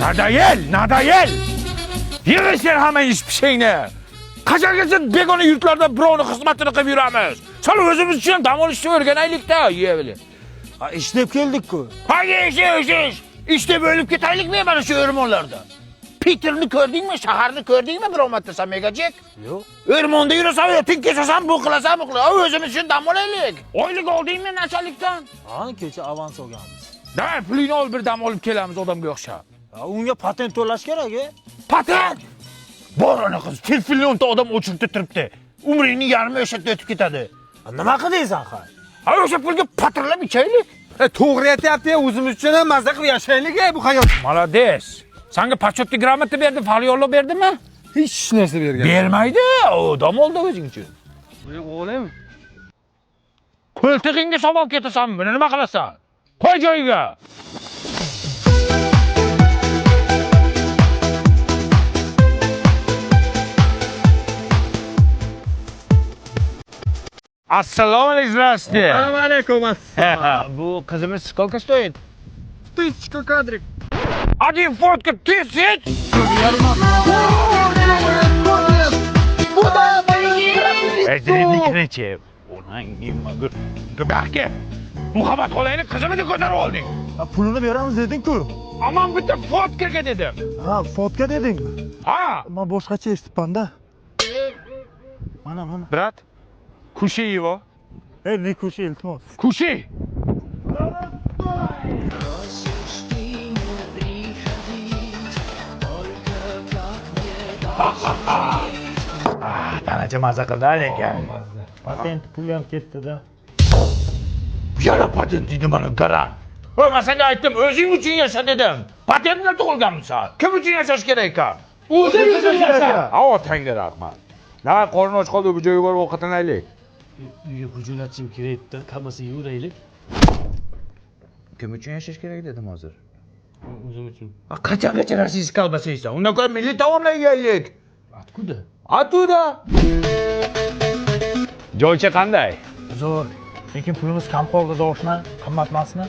Надоел, надоел. Yig'ishlar hamma ish pishingni. Qachongacha begona yurtlarda birovni xizmatini qilib yuramiz? Sal o'zimiz uchun dam olishni o'rganaylik-da, yeyvili. Ha, ishlab keldik-ku. Ha, ish, ish, ish. Ishda bo'lib ketaylikmi mana shu o'rmonlarda? Peterni ko'rdingmi, shaharni ko'rdingmi biror marta san Megajek? Yo'q. O'rmonda yurasan, o'tin kesasan, bu qilasan, bu qilasan. O'zimiz uchun dam olaylik. Oylik oldingmi nachalikdan? Ha, kecha avans olganmiz. Davay, pulingni ol, bir dam olib kelamiz odamga o'xshab. Ha, unga patent to'lash kerak, e? Patent! Bor ana qiz, telefon odam o'chirib turibdi. Umringning yarmi o'sha yerda o'tib ketadi. Ha, nima qildingsan ha? Ha, o'sha pulga patirlab ichaylik. To'g'ri aytyapti, o'zimiz uchun ham mazza qilib yashaylik bu hayot. Молодец. Sanga почетный грамота berdi, falyollo berdimi? Hech narsa bergan. Bermaydi. O, dam oldi o'zing uchun. Men o'g'lim. Qo'ltig'ingga savol ketasan, buni nima qilasan? Qo'y joyiga. Assalomu alaykum, здравствуйте. Assalomu alaykum. Bu qizimiz сколько стоит? Тысячка кадрик. Один фотка тысяч? Ejderliknichi. Onang Muhabbat xolangni qizimni ko'tarib olding. Ha, pulini beramiz deding-ku. Aman bitta fotkaga dedim. Ha, fotka dedingmi? Ha, Men boshqacha eshitibman-da. Mana, mana. брат, кушай его. Ey, ne kushi, iltimos. Кушай. Tanacha maza qildi lekin. Patent pul ham ketdi-da. Yana patent deydi mana garan. O, men senga aytdim, o'zing uchun yasha dedim. Patent bilan tug'ilganmisan. Kim uchun yashash kerak ekan? O'zing uchun yasha. Ha, otangga rahmat. Nima qorni och qoldi, bu joyga borib ovqatlanaylik. Uyga pul jo'natishim kerak edi, kolbasa yeyaveraylik. Kim uchun yashash kerak dedim hozir. O'zim uchun. Qachongacha rossiyskiy kolbasa yeysan? Undan ko'ra milliy taomlar yeyaylik. Откуда? Оттуда. Joycha qanday? Zo'r. Lekin pulimiz kam qoldi, oshna. Qimmat emasmi?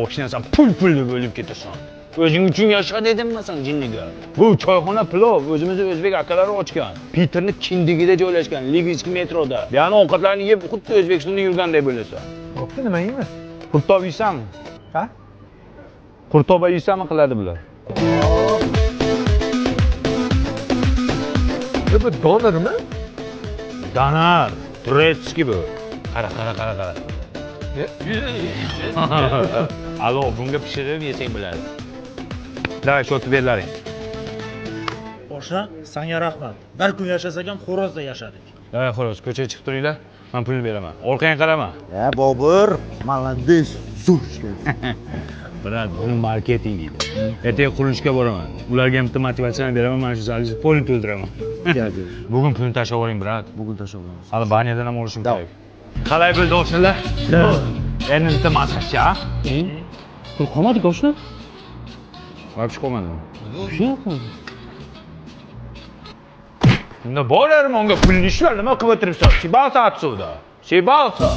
Oshnasan pul deb o'lib ketasan. O'zing uchun yasha dedim san jinniga. Bu choyxona plov o'zimizni o'zbek akalari ochgan. Peterni kindigida joylashgan, Liginskiy metroda. Ya'ni ovqatlarni yeb xuddi O'zbekistonda yurganday bo'lasan. Bo'pti, nima yeymiz? Qurtob yeysanmi? Ha? Qurtoba yeysanmi qiladi bular. Bu donermi? Doner, турецкий bu. Qara, qara, qara, qara. Alo, bunga pishirib yesang bo'ladi. Davay, счёт berlaring. Oshna, senga rahmat. Bir kun yashasak ham xo'rozda yashadik. Davay, xo'roz, ko'chaga chiqib turinglar. Men pulni beraman. Orqangga qarama. Ya, Bobur, молодец, zo'r ishlaysan. Брат, buni marketing deydi. Ertaga qurilishga boraman. Ularga ham bitta motivatsiyani beraman, mana shu zalni polni to'ldiraman. Bugun pulni tashlab yuboring, брат. Bugun tashlab olamiz. Hali баня dan ham olishim kerak. Qalay bo'ldi oshnalar? Endi bitta massajcha, a? Pul qolmadi oshna. Вообще qolmadi. Shu qoldi. Unda bor o'rmonga pulni ishlar, nima qilib o'tiribsan? Съебался отсюда. Съебался.